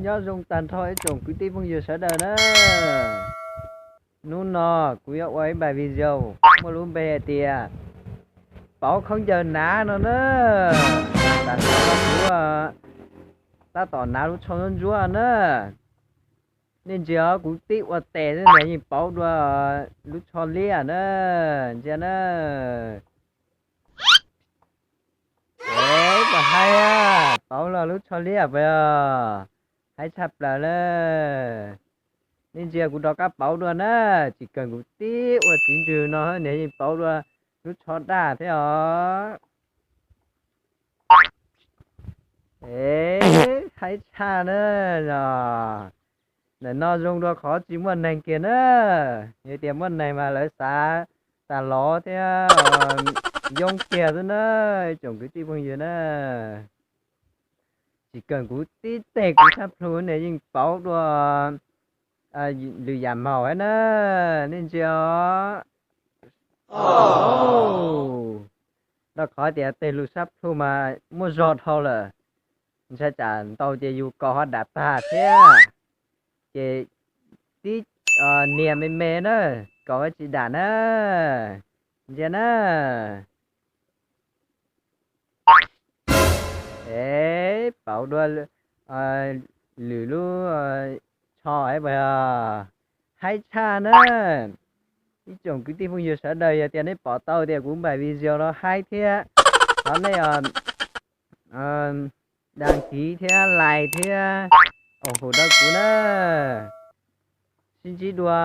Nyob zoo tag nrho ib tsoom kwv tij phooj ywg sawv daws na. Hnub no kuv yuav ua ib npais video muaj lub npe hais tias pauv khaub ncaws hnav no na. Tam sim no kuv tab tom hnav lub tsho ntsuab ntsuab na. Nej ntsia os, kuv tib ua tes xwb nws yeej pauv dua lub tsho liab na. Ntsia na. Es, haib, pauv los lub tsho liab puas yog? Haib tshaj plaws lawm. Nej ntsia kuv rov qab pauv dua na, tsis kawg kuv tib ua txiv ntsws no nws yeej pauv dua lub tsho daj thiab os. Es, haib tshaj na. Ntawm no zoo dua qhov tsis muaj neeg kiag na. Yog tias muaj neeg mas lawv xav tas lov thiab yoob kiag xwb na, ib tsoom kwv tij phooj ywg na. Tsis kawg kuv tib teg kuv sab plhu nws yeej pauv dua lwm yam maum hab na. Nej ntsia os. Rau qhov tias tej lus sab plhu mas muaj zog dhau lawm, ntshai tsam ntau ces yus kaus ho dam tag thiab. Ces tib nias me me na, kaus ho tsis dam na. Ntsia na. Es, pauv dua lwm lub tsho es puas yog? Haib tshaj na. Ib tsoom kwv tij phooj ywg sawv daws, yog tias neb pom tau tias kuv npais video no haib thiab, thov nej đăng ký thiab like thiab ủng hộ rau kuv na. Sib ntsib dua.